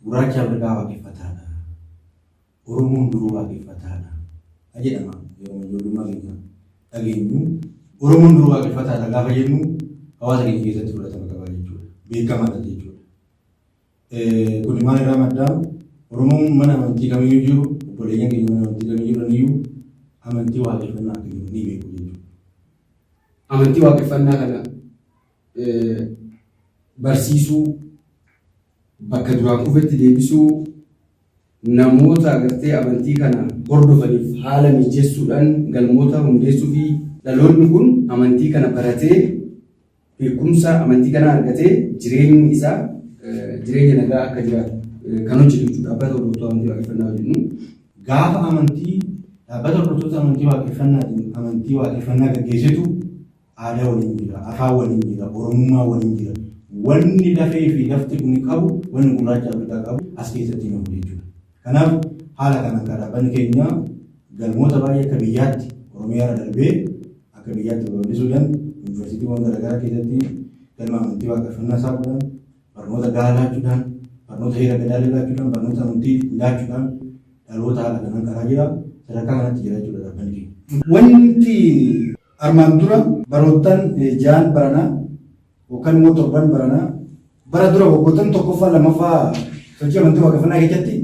Gurraachi Afrikaa waaqeffataadha. Oromoon duruu waaqeffataadha. Jedhama yeroo ijoollummaa keenya dhageenyu. Oromoon duruu waaqeffataadha gaafa jennu hawaasa keenya keessatti fudhatama qaba jechuudha. Beekamaadha jechuudha. Kun maal irraa maddaa? Oromoon mana amantii kamiyyuu jiru, obboleeyyan keenya mana amantii kamiyyuu jiraniyyuu amantii waaqeffannaa akka jiru ni beeku jechuudha. Amantii waaqeffannaa kana barsiisuu, bakka duraan kufetti deebisuu, namoota agartee amantii kana hordofaniif haala mijeessuudhaan galmoota hundeessuu fi dhaloonni kun amantii kana baratee beekumsa amantii kana argatee jireenyi isaa jireenya nagaa akka jiraatu kan hojjetu jechuudha. Dhaabbata hordoftoota amantii waaqeffannaa jennu. Gaafa amantii dhaabbata hordoftoota amantii waaqeffannaatiin amantii waaqeffannaa gaggeessitu aadaa waliin jira, afaan waliin jira, oromummaa waliin jira. Wanni lafee fi lafti kun qabu, wanni gurraacha Afrikaa qabu as keessatti hin hafu jechuudha. Kanaaf haala kanaan kan dhaabbanni keenya galmoota baay'ee akka biyyaatti Oromiyaa irra darbee akka biyyaatti babal'isuudhaan yuunivarsiitiiwwan garaagaraa keessatti galma amantii waaqeffannaa saaquudhaan, barnoota gahaa laachuudhaan, barnoota heera gadaa laachuudhaan, barnoota amantii laachuudhaan dhaloota haala kanaan karaa jira. Sadarkaa kanatti jira jechuudha dhaabbanni keenya. Wanti armaan dura baroottan 6n baranaa yookaan immoo 7n baranaa bara dura waggoottan tokkoffaa lammaffaa sochii amantii waaqeffannaa keessatti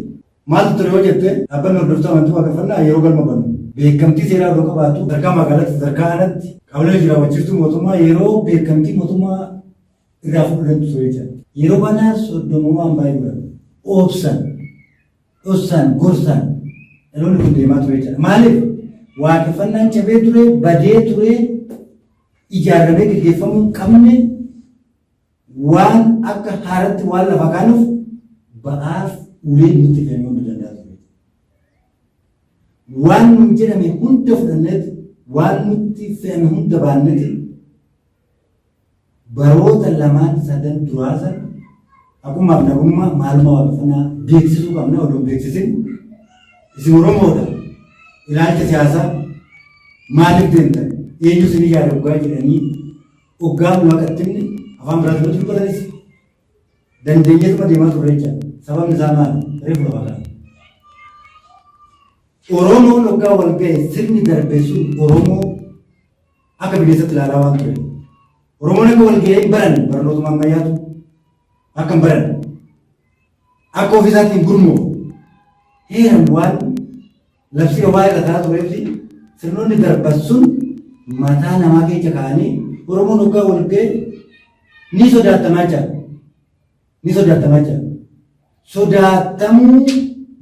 maaltu ture yoo jette, dhaabbanni hordoftoota amantii waaqeffannaa yeroo galma banu beekamtii seeraa odoo qabaatu sadarkaa magaalaatti, sadarkaa aanaatti qaamolee hojii raawwachiiftuu mootummaa yeroo beekamtii mootummaa irraa fudhatantu ture jechuudha. Yeroo kanaa soddomummaan baay'ee godhama. Obsan, dhossan, gorsan dhaloonni kun deemaa ture jechuudha. Maaliif? Waaqeffannaan cabee ture, badee ture, ijaaramee gaggeeffamuu hin qabne waan akka haaratti waan lafa kaanuuf ba'aaf uleen nutti fe'amuu hunda danda'a ture. Waan nun jedhame hunda fudhanneeti, waan nutti fe'ame hunda baanneeti baroota lamaan sadan duraa sana haqummaaf nagummaa maalummaa waaqeffannaa beeksisuu qabna. Odoo hin beeksisin isin Oromoodha, ilaalcha siyaasaa maaliif deemtan, eenyu isin ijaare hoggaa jedhanii hoggaa nu haqattimne afaan biraatiin nutti dubbatanis dandeenyeetuma deemaa turre jechaadha. Sababni isaa maali? Reefu lafa kaa'e. Oromoon hoggaa wal ga'e sirni darbe sun Oromoo akka bineensatti ilaalaa waan ture. Oromoon akka wal ga'ee hin baranne, barnootuma ammayyaatu akka hin baranne, akka ofii isaatiin gurmuuf heeran waan labsii waa irra ta'aa tureef sirnoonni darban sun mataa namaa keessa kaa'anii Oromoon hoggaa wal ga'e ni sodaatamaa jira. Ni sodaatamaa jira. Sodaatamuu,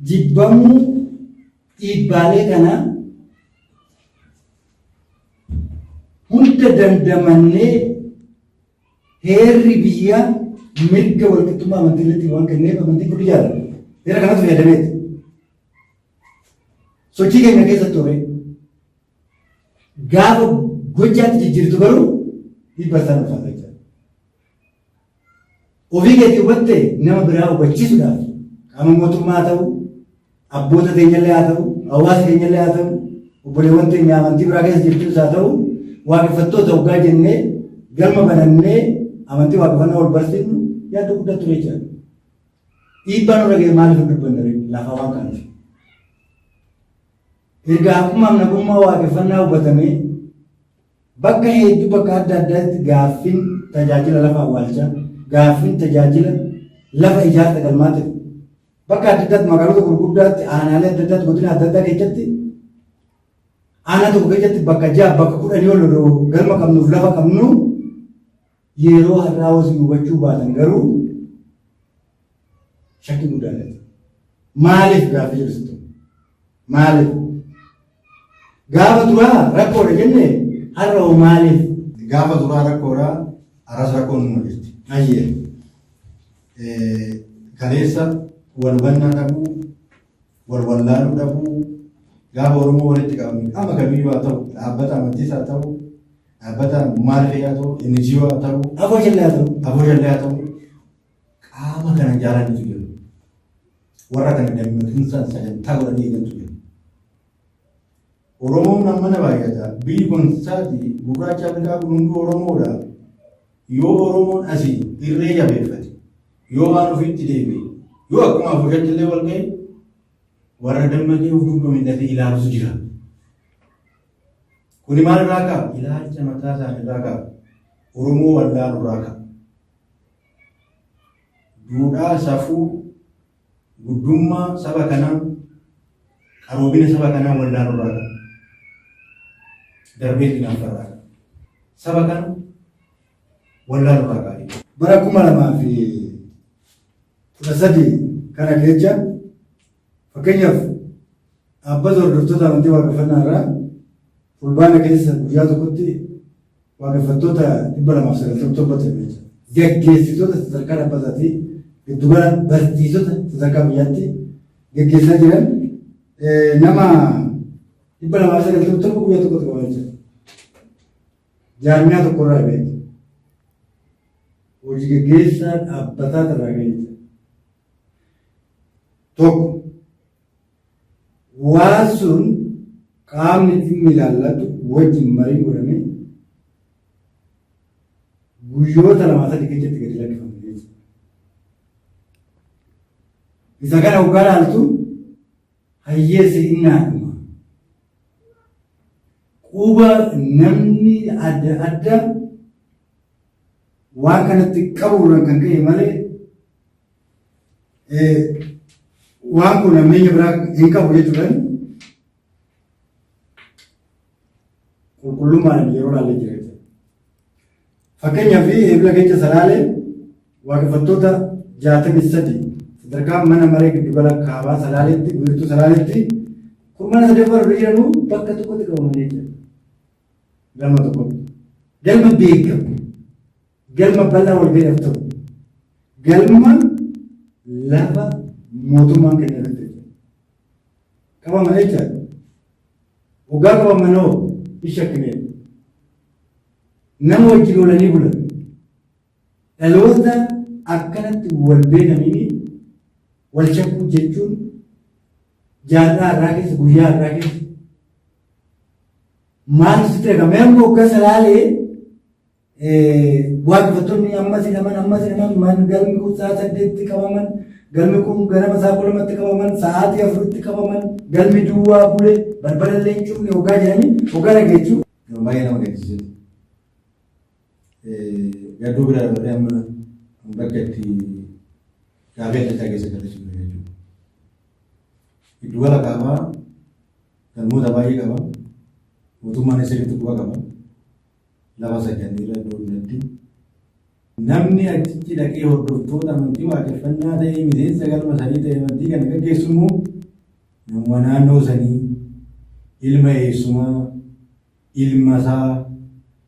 jibbamuu, dhiibbaalee kana hunda dandamannee heerri biyyaa mirga walqixxummaa amantii irratti waan kenneef amantiin kun ijaarame. Heera kanatti fayyadameeti. Sochii keenya keessa ture. Gaafa gochaatti jijjiirtu garuu dhiibba isaan ulfaata jechuudha. Ofii keetii hubatte nama biraa hubachiisuudhaaf qaama mootummaa haa ta'u, abboota teenyallee haa ta'u, hawaasa keenyallee haa ta'u, obboleewwan teenya amantii biraa keessa jirtus haa ta'u, waaqeffattoota hoggaa jennee galma banannee amantii waaqeffannaa wal barsiifnu yaaddoo guddaa ture jechuudha. Dhiibbaan nurra ga'e maaliif hin dubbanne ree? Lafa waan kaanuuf. Erga haqummaaf nagummaa waaqeffannaa hubatamee bakka hedduu bakka adda addaatti gaaffiin tajaajila lafa awwaalchaa, gaaffiin tajaajila lafa ijaarsa galmaa ta'e bakka adda addaatti magaalota gurguddaatti aanaalee adda addaatti godina adda addaa keessatti aanaa tokko keessatti bakka 6 bakka 10 ol odoo galma qabnuuf lafa qabnu yeroo har'aa hosii hubachuu baatan garuu shakkii guddaa dha. Maaliif gaaffii jedhu sitti? Maaliif? Gaafa duraa rakkoodha jenne, har'a hoo maaliif? Gaafa duraa rakkoodha, har'as rakkoon numa jirti. Ayyee. Kaleessa wal hubannaa dhabuu, wal wallaaluu dhabuu, gaafa Oromoo walitti qabame qaama kamiyyuu haa ta'u, dhaabbata amantiis haa ta'u, dhaabbata maal fe'ee haa ta'u, NGO haa ta'u, Afoo shallee haa ta'u. Afoo shallee haa ta'u, qaama kana jaalannitu jiru. Warra kana dammaqinsaan sagantaa godhanii eegantu jiru. Oromoon ammana baay'ata. Biyyi kun isaati, gurraacha Afrikaa kun hunduu Oromoodha. Yoo Oromoon asii irree jabeeffate, yoo waan ofiitti deebi'e, Yoo akkuma afuushaatti illee wal ga'e warra dammaqee of duuba mil'atee ilaalutu jira. Kuni maal irraa ka'a? Ilaalcha mataa isaanii irraa ka'a. Oromoo wallaalu irraa ka'a. Duudhaa, safuu, guddummaa saba kanaa, qaroomina saba kanaa wallaalu irraa ka'a. Darbee hinaaffaa irraa ka'a. Saba kana wallaalu irraa ka'a. Bara 2013 kana keessa fakkeenyaaf dhaabbata hordoftoota amantii waaqeffannaa irraa Fulbaana keessa guyyaa tokkotti waaqeffattoota 297 ta'e jechuudha. Gaggeessitoota sadarkaa dhaabbataa fi giddugala barsiisota sadarkaa biyyaatti gaggeessaa jiran nama 297 guyyaa tokkotti qaban jechuudha. Jaarmiyaa tokkorraa beeku. Hojii gaggeessaa dhaabbataa irraa ga'e jechuudha. Tokko waan sun qaamni dhimmi ilaallatu wajjin marii godhamee guyyoota lamaa sadii keessatti gadi lakkifame jechuudha. Isa kana hoggaa ilaaltu hayyeessi innaadhuma. Quba namni adda adda waan kanatti qabu irraan kan ka'e malee waan kun ammayya biraa hin qabu jechuudhaan qulqullummaadhaan yeroo ilaallee jira jechuudha. Fakkeenyaaf Eebila keessa Salaalee waaqeffattoota 63 sadarkaa mana maree giddugala kaabaa Salaaleetti wiirtuu Salaaleetti kurmaana sadaffaa irra jiranuu bakka tokkotti qabamanii jira. Galma tokkotti. Galma beekamu. Galma bal'aa wal gahiidhaaf ta'u. Galma lafa mootummaan kenne irratti jechuudha. Qabaman jechaadha. Waggaa qabaman hoo hin shakkinee. Nama wajjin oolanii bulan. Dhaloota akkanatti wal beekaniin wal shakkuu jechuun jaarraa irraa keessa guyyaa irraa keessa maaltu sitti dhaga'ama? Amma waggaa Salaalee waaqeffattoonni ammas hidhaman ammas hidhaman man galmi kun sa'a 8tti qabaman galmi kun ganama sa'a 12tti qabaman sa'aatii 4tti qabaman galmi duwwaa bule balbala illee hin cufne hoggaa jedhanii hoggaa dhageechuu. Baay'ee nama gaddisiisa. Gadduu bira dabarree amma bakka itti gaafii adda addaa keessa galee jiru jechuudha. Giddugala kaabaa galmoota baay'ee qaba. Mootummaan sirriitti quba qaba. Lafa saganneerra iddoo hundatti. Namni achitti dhaqee hordoftoota amantii waaqeffannaa ta'ee miseensa galma sanii ta'e amantii kana gaggeessu immoo nama naannoo sanii ilma eessumaa, ilma isaa,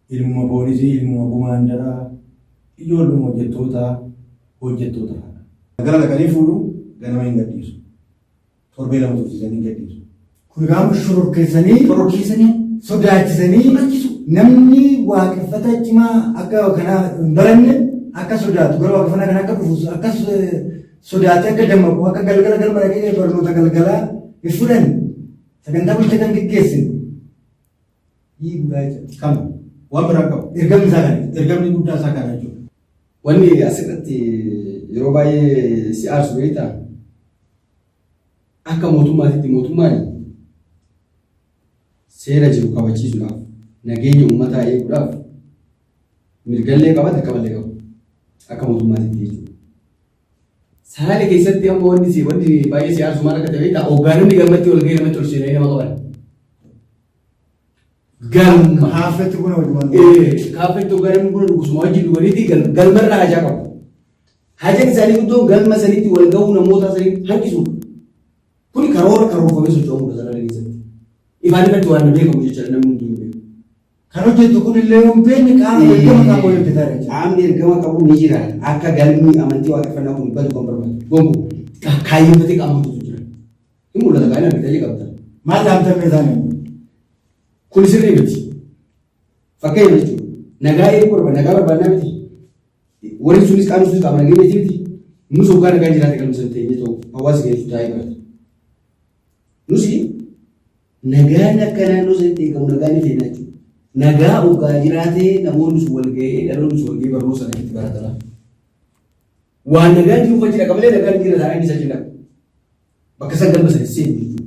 ilmuma poolisii, ilmuma kumaandaraa, ijoolluma hojjettootaa, hojjettoota fa'a. Gara dhaqanii fuudhu ganama hin gadhiisu. Torbee lama tursiisanii hin gadhiisu. Kun gaafa shororkeessanii Shororkeessanii sodaachisanii sodaachisu. Namni waaqeffata cimaa akka kanaa hin baranne akka sodaatu gara waaqeffannaa kana akka dhufu akka sodaatee akka dammaqu akka galgala galma dhaqee barnoota galgalaa hin fudhanne sagantaa bultii kan geggeessine dhiiguudha jechuudha. Kana waan biraa qabu. Ergamni isaa kana. Ergamni guddaa isaa kana jechuudha. Wanni asirratti yeroo baay'ee si aarsu beektaa? Akka mootummaatitti mootummaan seera jiru kabachiisuudhaaf nageenya uummataa eeguudhaaf mirgallee qaba dirqamallee qaba. Akka mootummaatitti jechuudha. Salaale keessatti amma wanni si wanni baay'ee si aarsu maal akka ta'e beektaa? Hoggaanonni galmatti ol ga'ee namatti ol seenanii nama qaban. Galma. Kaaffeetti buna wajjumaan. Kaaffeetti hoggaanonni buna dhugusuma wajjin dhuganiiti galmarraa hajaa qabu. Hajaan isaanii guddoon galma sanitti wal ga'uu namoota sanii hanqisuudha. Kuni karoora karoorfamee socho'amudha Salaale keessatti. Ifaan ifatti waan beekamu jechuudha namni hunduu hin beeku. Kan hojjetu kun illee yoo hin beekne qaama ergama qabu hojjetaa jechuudha. Qaamni ergama qabu ni jira. Akka galmi amantii waaqeffannaa kun badu kan barbaadu. Gonku kaayyeeffatee qaama hojjetu jira. Hin mul'ata baay'inaan bitanii qabda. Maal dhaamtamee isaanii? Kun sirrii miti. Fakkeenya jechuudha. Nagaa eeguu barbaada. Nagaa barbaadnaa miti. Warri sunis qaamni sunis qaama nageenyaati miti. Nus hoggaa nagaan jiraate galma sana teenyee ta'u hawaasa keenya taa'ee barata. Nusi nagaan akka naannoo sanitti eegamu nagaa ni feena jechuudha. Nagaa hoggaa jiraatee namoonni sun wal ga'ee dhaloonni sun wal ga'ee barnoota sana itti baratara. Waan nagaan jiruuf achi dhaqa malee nagaan hin jirre taanaan isa achi dhaqu. Bakka isaan galma sana seenu jechuudha.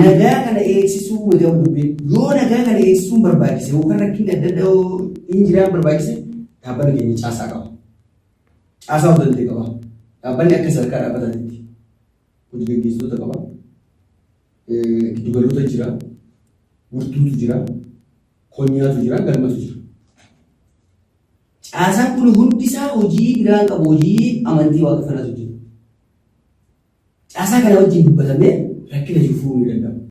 Nagaa kana eegsisuu miti amma dubbiin. Yoo nagaa kana eegsisuun barbaachise yookaan rakkinni adda addaa yoo hin jiraan barbaachise dhaabbanni keenya caasaa qaba. Caasaa of danda'e qaba. Dhaabbanni akka sadarkaa dhaabbataatti hojii gaggeessitoota qaba. Giddugaloota jira. Wirtuutu jira. Konyaatu jira. Galmatu jira. Caasaan kun hundi isaa hojii biraan qabu hojii amantii waaqeffannaa hojjetu. Caasaa kana wajjin dubbatamee rakkina jiru furuun ni danda'ama.